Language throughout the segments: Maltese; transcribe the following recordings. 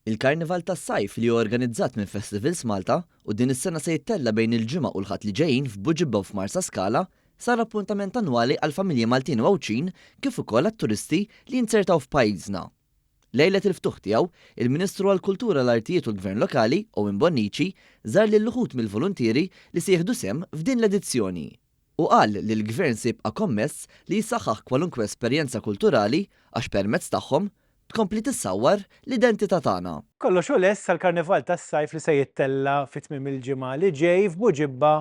Il-Karnival tas-Sajf li hu organizzat minn Festivals Malta u din is-sena se jittella' bejn il-Ġimgħa u l-Ħadd li ġejjin f'Buġibba u f'Marsaskala sar appuntament annwali għall-familji Maltin u Għawdxin kif ukoll għat-turisti li jinzertaw f'pajjiżna. Lejlet il-ftuħ tiegħu, il-Ministru għall-Kultura, l-Artijiet u l-Gvern Lokali, Owen Bonnici, żar lil uħud mill-voluntieri li se jieħdu sehem f'din l-edizzjoni. Hu qal li l-Gvern se jibqa' kommess li jsaħħaħ kwalunkwe esperjenza kulturali għax permezz tagħhom tkompli tissawwar l-identità tagħna. Kollox hu lest għall-Karnival tas-Sajf li se jittella' fi tmiem il-ġimgħa li ġej f'Buġibba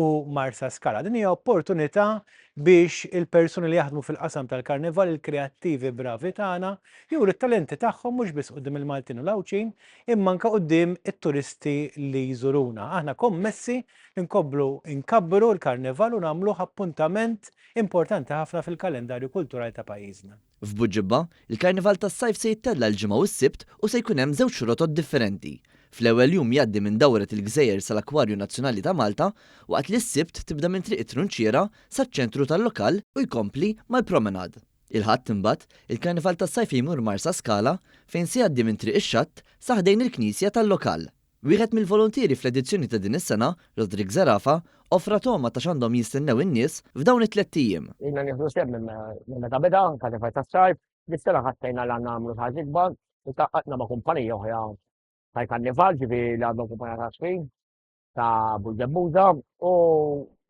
u Marsaskala. Din hija opportunità biex il-persuni li jaħdmu fil-qasam tal-Karnival, il-kreattivi bravi tagħna, juru t-talenti tagħhom mhux biss quddiem il-Maltin u l-Għawdxin, imma anke quddiem it-turisti li jżuruna. Aħna kommessi li nkomplu nkabbru l-Karnival u nagħmluh appuntament importanti ħafna fil-kalendarju kulturali ta' pajjiżna. F'Buġibba, il-Karnival tas-Sajf se jittella' l-Ġimgħa u s-Sibt u se jkun hemm żewġ rotot differenti. Fl-ewwel jum jgħaddi minn Dawret il-Gżejjer sal-Akkwarju Nazzjonali ta' Malta, waqt li s-Sibt tibda minn Triq it-Trunċiera saċ-ċentru tal-lokal u jkompli mal-Promenade. Il-Ħadd, imbagħad, il-Karnival tas-Sajf jmur Marsaskala fejn se jgħaddi minn Triq ix-Xatt sa ħdejn il-knisja tal-lokal. Wieħed mill-voluntieri fl-edizzjoni ta' din is-sena, Roderick Zerafa, offra togħma ta' x'għandhom jistennew in-nies f'dawn it-tlett ijiem. Ilna nieħdu sehem minn meta beda, Karnival tas-Sajf, dis-sena ħassejna li għandna nagħmlu xi ħaġa ikbar, iltaqgħna ma' kumpanija oħra tal-Karnival, ġifieri li għandhom kumpanija ta' żfin ta' Buġebbuża u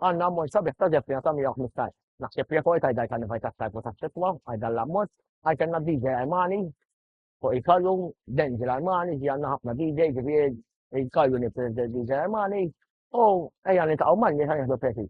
għandna ammont sabiħ ta' żeffina ta' 115. Naħseb rekord għal dal-Karnival tas-Sajf u tas-Sitwa għal dan l-ammont, għal kellna DJ Armani fuq il-kallu, Denzel Armani, ġi għanna ħafna DJ, ġifieri il-kallu nippreżenta DJ Armani, u ejja niltaqgħu man-nies ħa nieħdu pjaċir.